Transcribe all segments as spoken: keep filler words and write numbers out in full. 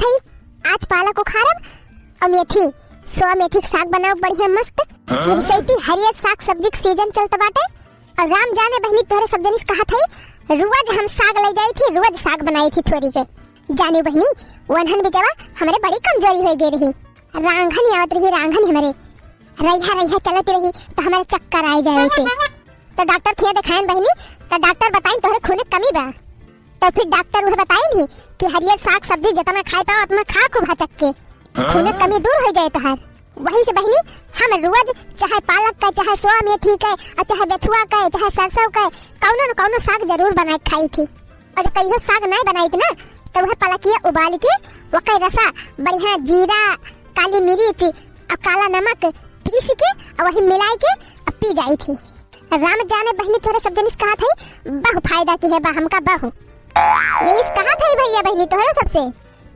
कहत हई, आज पालक उखाड़ब और मेथी, सोया मेथी के साग बनाओ बढ़िया मस्त। हाँ? यही सही हरियर साग सब्जी के सीजन चलत बाटे। और राम जाने बहिनी तोहरे सब जनिस कहत हई, रोज हम साग ले जाई थी, रोज साग बनाई थी थोरी के। जानियो बहिनी, वनहन बिचवा हमरे बड़ी कमजोरी होइ गई रही। रांघन आवत रही, रांघन हमरे। रहिया रहिया चलत रही, तो हमरे चक्कर आइ जाए वैसे। तो डॉक्टर खिया देखाइन बहिनी, तो डॉक्टर बताइन तोहरे खूने कमी बा। तो फिर डॉक्टर उहे बताइन ही कि हरियर साग सब्जी जितना खाए पाओ, उतना खा खूब हचक के। खूने कमी दूर होइ जाए तोहार। वही से बहिनी, हम रोज चाहे पालक का, चाहे सोया मेथी का, और चाहे बेथुआ का, चाहे सरसों का, कौनो न कौनो साग जरूर बनाए के खाई थी। और कहियो साग नहीं बनाई थी ना, तो वह पलकिया उबाल के, ओकर रसा बढ़िया जीरा, काली मिर्च और काला नमक पीस के और वही मिलाई के अब पी जाई थी। राम जाने बहिनी तोहरे सब जनिस कहत हई, बहु फायदा की है बा हमका बहु। यही से कहत हई भैया बहिनी तोहरे सबसे,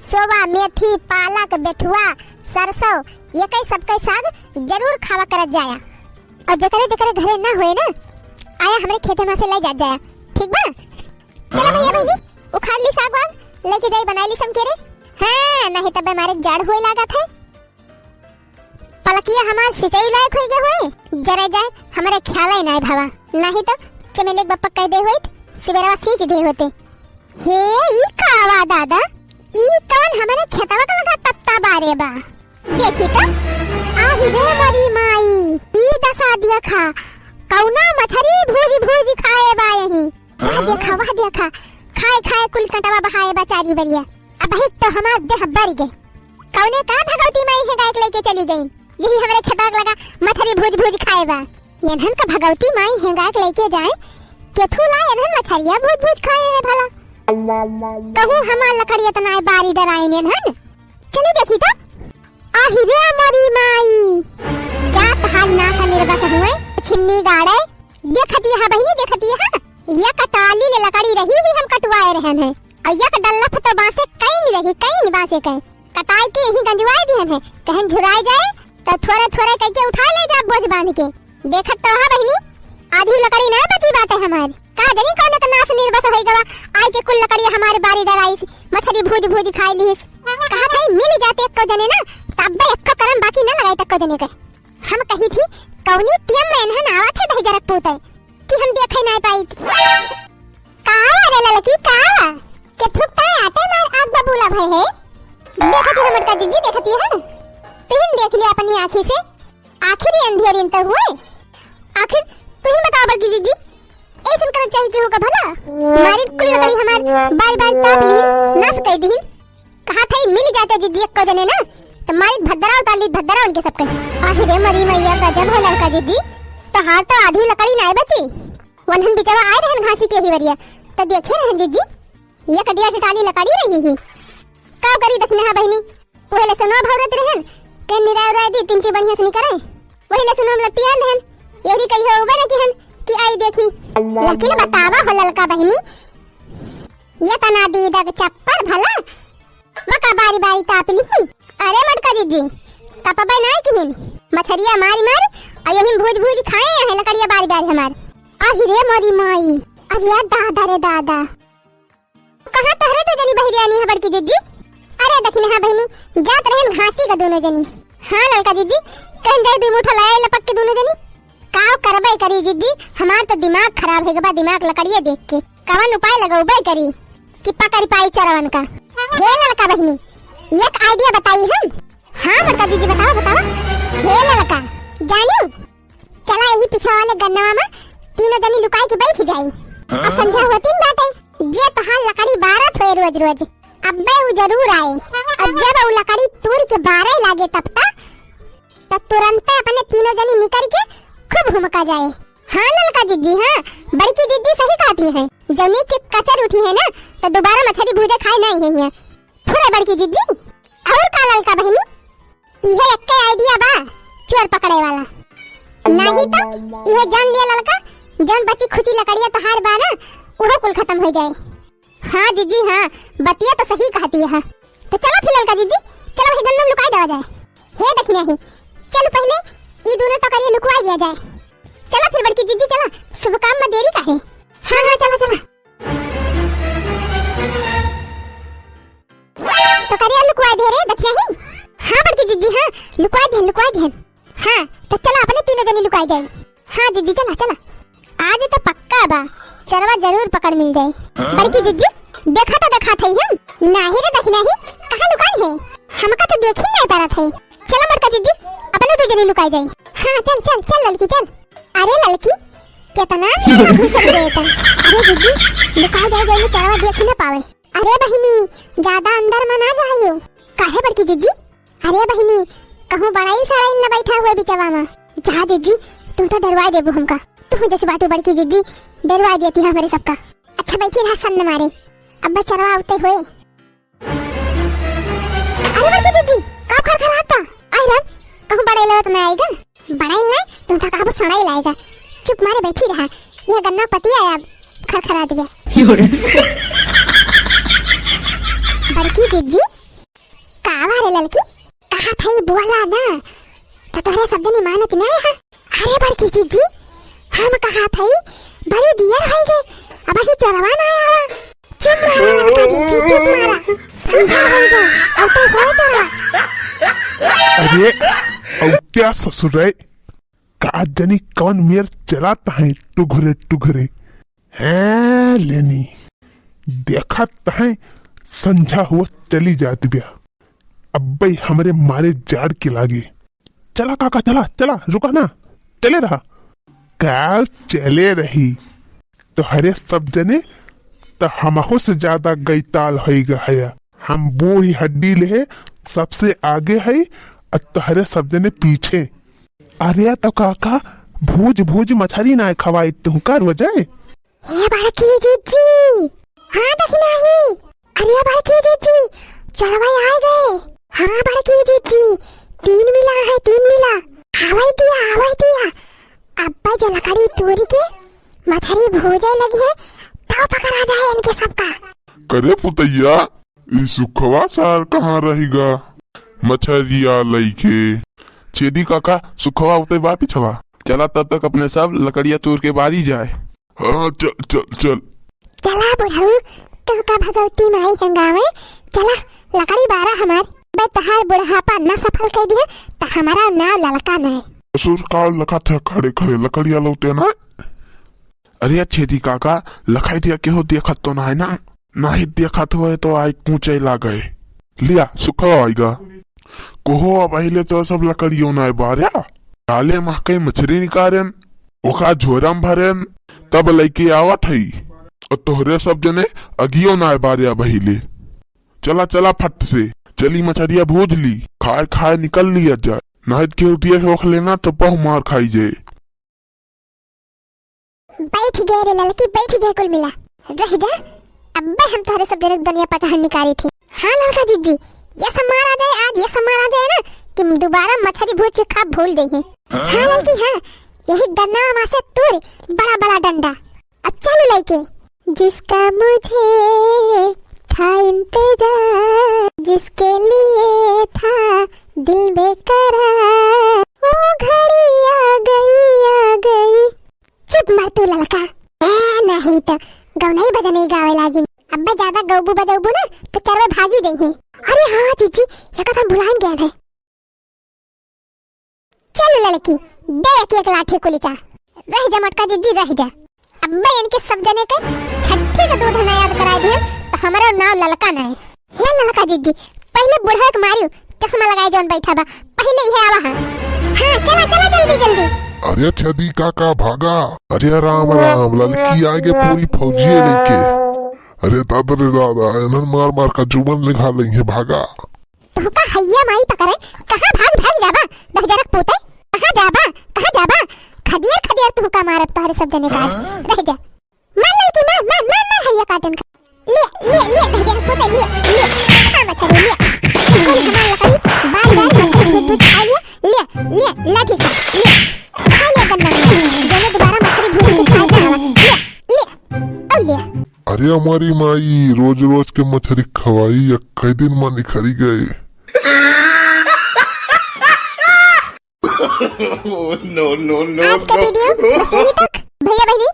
सोवा, मेथी, पालक, बेथुआ, सरसों, ये कई सब कई साग जरूर खावा करत जाया। और जकरे जकरे घरे ना होए ना, आया हमरे खेते में से ले जात जाया, ठीक बा? चला भैया बहिनी, उखाड़ ली साग वाग, लेके जाई बनाई ली समकेरे। हाँ, नहीं तब हमारे जाड़ होए लागत है। पलकिया हमार सिंचाई लायक होई गए होए, जरे जाए हमरे ख्याल ही नाय भावा, नहीं तो चमेली के बप्पा कह दे होइत, सुबेरवा सींच दे होते। हे, ई का आवा दादा, ई कौन हमरे खेतवा का लगा तत्ता बारे बा? देखी तो, आही रे मोरी माई, ई दसा देखा, कौना मछरी भूज भूज खाए बा यही। वाह देखा, वाह देखा, खाए खाए कुल कटवा बहाए बा चारी बरिया। अबहित तो हमार देह बर गए। कौने का भगवती माई हेंगाय के लेके चली गई? यही हमरे खेतवा के लगा मछरी भूज भूज खाए बा। एनहन का भगवती माई हेंगाय के लेके जाए, केथू ला एनहन मछरिया भूज भूज खाए है भला। कहूँ हमार लकड़ी इतना है बारी डराइन एनहन। चली देखी तो। आही रे मोरी माई, जात हाल ना का निर्बस हुए, छिन्नी गाड़े। देखती है बहिनी, देखती है, एक टाली ले लकड़ी रही ही हम कटवाए रहन है। और एक डल्लफ तो बांसे कई नहीं रही, कई नहीं बांसे कई। कटाई के यही गंजवाए दिहन है, कहन झुराए जाए, तो थोड़े थोड़े कह के उठा ले जा बोझ बांध के। देखत तो हा बहिनी, आधी लकड़ी ना बची बाटे हमारी। का जनी कौन के नास निर्बस होई गवा, आई के कुल लकड़ी हमारे बारी डराइस, मछरी भूज भूज खाई लीस। कहा था मिल जाते एक्को जने ना, तब एक्को करम बाकी ना लगाई तक्को जने के। हम कही थी, कौनी टीम में इन्हन आवत है दही जरक पूते, कि हम देखे ना पाई। का रे ललकी, का? के थुकता है आटे मार आग बबूला भय है। देखती है मोटका जिज्जी, देखती है। तुहिन देख लिया अपनी आँखी से। आखिर ये अंधेरिन तो हुए। आखिर तुहिन बताओ बड़की जिज्जी, ऐसन करना चाहिए केहू का भला? मारी कुल लकड़ी हमार बार बार ताप ली, नाश कर दी। कहा था मिल जाते जिज्जी एक्को जने ना, तो मारी भद्दरा उतार ली, भद्दरा उनके सबके। आही रे मरी मैया, गजब है लड़का जिज्जी, तो हार तो आधी लकड़ी ना बची। वनहन बिचवा आए रहन घासी के ही वरिया, तो देखे रहन जिज्जी, ये कटिया से टाली लकड़ी रही ही। का करी दखिनहा बहिनी, वही ले सुनो भौरत रहन, के निराय उराय दी, तिमची बढ़िया से निकरे। वही ले सुनो हम लतियान रहन, यही कहियो उबे न किहन कि आई देखी। लेकिन बतावा हो ललका बहिनी, ये तना दीदक चप्पल भला, वका बारी बारी ताप लिहिन। अरे मटका जिज्जी, तपबे नाय किहिन, मछरिया मारी मारी, और यही भूज भूज खाए हैं लकड़िया बारी बारी हमार। आही रे मोरी माई, अरे दादा रे दादा। कहाँ तोहरे दो जनी बहिरियानी है बड़की जिज्जी? अरे दखिनहा बहिनी, जात रहन घासी का दोनों जनी। हाँ ललका जिज्जी, कहन जाई दू मुठा लाए लपक के दोनों जनी। काव करबे करी जिज्जी, हमार तो दिमाग खराब है गबा, दिमाग लकड़िए देख के। कवन उपाय लगौबे करी कि पकड़ पाई चरवन का। हे ललका बहिनी, एक आइडिया बताई हम। हाँ बड़का जिज्जी, बतावा बतावा। हे ललका, जानी चला यही पीछे वाले गन्नवा में तीनों जनी लुकाई के बैठ जाई। और संझा होती न बाटे, जे तोहार लकड़ी बारत होए रोज रोज, अब्बे उ जरूर आए। और जब उ लकड़ी तूर के बारे लागे तब तक, तब तुरंते अपने तीनों जनी निकर के खूब हुमका जाए। हाँ ललका जिज्जी, हाँ बड़की जिज्जी सही कहती हैं, जौनी के कचर उठी है ना, तो दोबारा मछली भूजे खाए नहीं है। फुरे बड़की जिज्जी, और का ललका बहिनी? इहे एक्के आइडिया बा चोर पकड़े वाला। नहीं तो इहे जान लिया ललका, जौन बची खुची लकड़िया तोहार बा ना, उहो कुल खत्म हो जाए। हाँ जिज्जी हाँ, बतिया तो सही कहती है। तो चलो फिर ललका जिज्जी, चलो वही गन्नम लुकाई देवा जाए। हे दखिनही, चल पहले ई दोनों टकरिया लुकवाई दिया जाए। चलो फिर बड़की जिज्जी चला, शुभ काम में देरी का है। हाँ हाँ चला चला। तो करे लुकवाइ दे रे, दखिनही। हाँ बड़की जिज्जी, हाँ, लुकवाइ दे, लुकवाइ दे। हाँ, तो चला अपने तीनों जनी लुकाइ जाई। हाँ जिज्जी, चला, चला। आज तो पक्का बा, चोरवा जरूर पकड़ मिल जाई। बड़की जिज्जी, देखा तो देखा थई हम। नाही रे दखिनही, कहाँ लुकाई है? हमका तो देखी नहीं पारत है। चला बड़का जिज्जी, अपने दू जनी लुकाइ जाई। हाँ, चल, चल, चल ललकी, चल। अरे ललकी, केतना अंदर में घुस गए तन। अरे जिज्जी, लुकाइ जाए, जइमे चोरवा देख न पावे। अरे बहिनी, ज्यादा अंदर में ना जाइयो। काहे बड़की जिज्जी? अरे बहिनी, कहूँ बड़ाई सड़ाई न बैठा हुए बिचवा में। जा जिज्जी, तू तो डरवाइ देबू हमका। तू जैसे बाटू बड़की जिज्जी, डरवाइ देती है हमरे सबका। अच्छा बैठी रहा सन्न मारे, अब बस चोरवा उते हुए। अरे बड़की जिज्जी, का खरखरात बा? आई राम, कहूँ बड़ाई लवत ना आएगा। बड़ाई ना, तू तो कहबो सड़ाई लाएगा। चुप मारे बैठी रहा, यह गन्ना पतिया है अब खरखरात बा। बड़की जिज्जी, का बा रे ललकी? कहा थई बोला ना, तो तोहरे सब जनी मानत नहीं है। अरे बड़की जिज्जी, हम कहा थई बड़ी दियर होई गए, अबही चोरवा ना आवा। चुप मारा ललका जिज्जी, चुप मारा। समझा होई गए, अब तो हो चोरवा। अरे, औ क्या ससुर रे, का जनी कौन मेर चलात है टुघरे टुघरे। हैं लेनी, देखत हैं संझा हुआ चली जात बिया। अब्बे हमरे मारे जाड़ के लागे। चला काका, चला, चला, रुका ना, चले रहा। का चले रही? तोहरे सब जने तो हमहू से ज्यादा गैताल होई गया। हम बूढ़ी हड्डी लेहे सबसे आगे है, और तोहरे सब जने पीछे। अरे तो काका, भूज भूज मछरी ना खवाई तू का रोजे? हे बड़की जिज्जी, हाँ दखिनही। अरे बड़की जिज्जी, चोरवा आइ गए। हाँ बड़की जिज्जी, तीन मिला है, तीन मिला। आवै दिया, आवै दिया। अब्बे जो लकड़ी तूरी के मछरी भूजे लगी है, तब पकड़ा जाए इनके सबका। करे पुतैया, ई सुखवा सार कहाँ रहिगा? मछरिया लइके। छेदी काका, सुखवा उते बा पिछवा। चला तब तक अपने सब लकड़िया तूर के बारी जाए। हाँ, चल, चल, चल। चला बुढ़ऊ, तू का भगवती माई हंगावे। चला, लकड़ी बारा हमार। बे तहार बुढ़ापा ना सफल कर दिया, त हमारा नाव ललका नहीं। ससुर का लखा थे खड़े खड़े लकड़िया लौटे ना। अरे छेदी काका, लखाई दिया केहू देखत तो ना है ना? नाही देखत होए तो आई कूचे लागे। लिया, सुखवा आइगा। कोहो अब अहिले तो सब लकड़ियों ना बार्या। काले महके मछरी निकारेन, ओका झोरा में भरेन, तब लइके आवत हई। और तोहरे सब जने अगियो ना बार्या बहिले। चला, चला फट से, चली मछरिया भूज ली, खाए खाए निकल लिया जाए। नहीं केहू दिए होख लेना तो बहु मार खाई जाए। बैठ गए रे ललकी, बैठ गए कुल मिला। रह जा, अब्बे हम तोहरे सब जने दुनिया पटहन निकारी थी। हाँ ललका जिज्जी, ये सब मार आ जाए आज, ये सब मार आ जाए ना कि दोबारा मछरी भूज के खाब भूल जाइए। हाँ ललकी हाँ, यही गन्ना मा से तूर बड़ा बड़ा डंडा। अच्छा लो लइके। जिसका मुझे था इंतजार, जिसके लिए था दिल बेकरार, वो घड़ी आ गई, आ गई। चुप मर तू ललका। ए, नहीं तो गौनई बजनई गावे लागिन। अब्बे ज्यादा गौबू बजौबू ना तो चरवे भागी जइहे। अरे हाँ जिज्जी, ये कथा भुलाइन गए है। चल ललकी, दे एक एक लाठी कुली का। रह जा मोटका जिज्जी, रह जा। अब्बे इनके सब जने के छठी के दूध ना याद कराए दिए तो हमारा नाम ललका ना है। हे ललका जिज्जी, पहले बुढ़वे के मारियो, चश्मा लगाए जौन बैठा बा, पहले इहे आवा है। हाँ, चला, चला जल्दी, जल्दी। अरे छेदी काका भागा। अरे राम राम, ललकी आगे पूरी फौजिए लेके। अरे दादा रे दादा, इन्हन मार मार का जुबन लिखा लइहे, भागा। तोहका हैया माई पकड़े, कहाँ भाग भाग जाबा, दहजरक पूते, कहाँ जाबा, कहाँ जाबा, खदियर खदियर तोहका मारब तोहरे सब जने का आज, रह जा। मार ललकी, मार, मार, मार, मार, हैया काटन का। ले, ले, ले, दहजरक पूते, ले, ले, खा मछरी, ले। कुल हमार लकड़ी, बार, बार मछरी भूज, भूज खा लिया, ले, ले, लाठी खा, ले। खा ले गन्ना, गन्ना। जेने दोबारा मछरी भूज के खाए ना आवा, ले, ले। और ले। अरे हमारी माई, रोज रोज के मछरी खवाई, एक दिन मा निखरी गए। No, no, no, आज का no। वीडियो बस यहीं तक। भैया बहनी,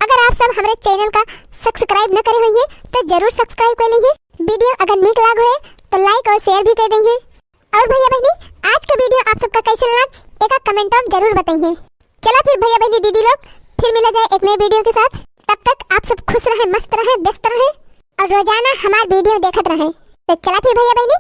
अगर आप सब हमारे चैनल का सब्सक्राइब न करे होइए तो जरूर सब्सक्राइब कर लीजिए। वीडियो अगर नीक लाग होए तो like और share भी कर दइहें। और भइया बहिनी, आज के video आप सबका कैसे लगा, एका comment में जरूर बताइए। चला फिर भइया बहिनी दीदी लोग, फिर मिला जाए एक नए video के साथ। तब तक आप सब खुश रहें, मस्त रहें, व्यस्त रहें और रोजाना हमार video देखत रहें। तो चला फिर भइया बहिनी,